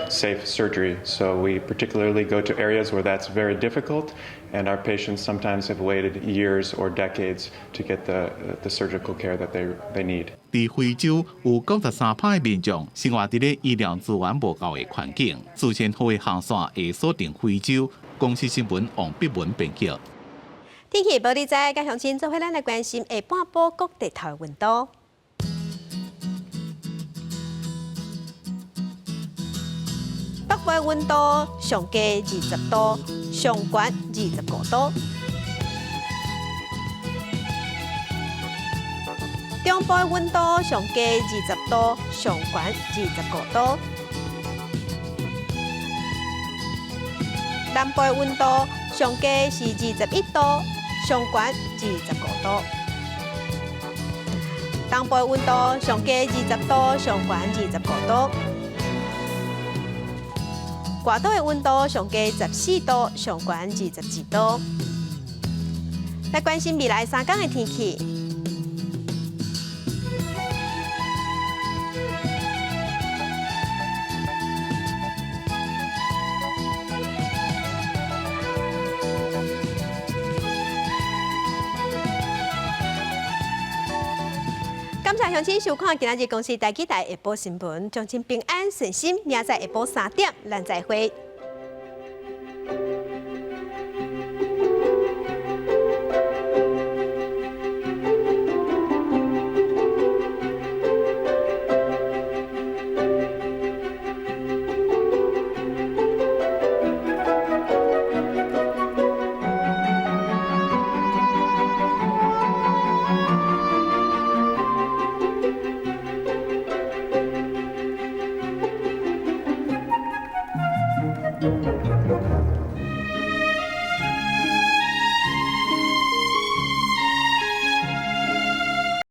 safe surgery. So we particularly go to areas where that's very difficult, and our patients sometimes have waited years or decades to get the surgical care that they need. 佇非洲有93%的民眾生活佇咧醫療資源無夠的環境，慈善號的航線會鎖定非洲。公視新聞王碧文編輯。天氣報你知，佮鄉親做伙咱來關心下半晡各地頭的溫度。北部的溫度上低20度，上懸25度。中中部的溫度上低20度，上懸25度。南部的溫度上低是21度，上懸25度。東部的溫度上低20度，上懸25度。外島的溫度上低14度，上懸22度。來關心未來3天的天氣。感謝鄉親收看今仔日公視台語台下晡新聞，祝親平安順心，明仔載下晡3點，咱再會。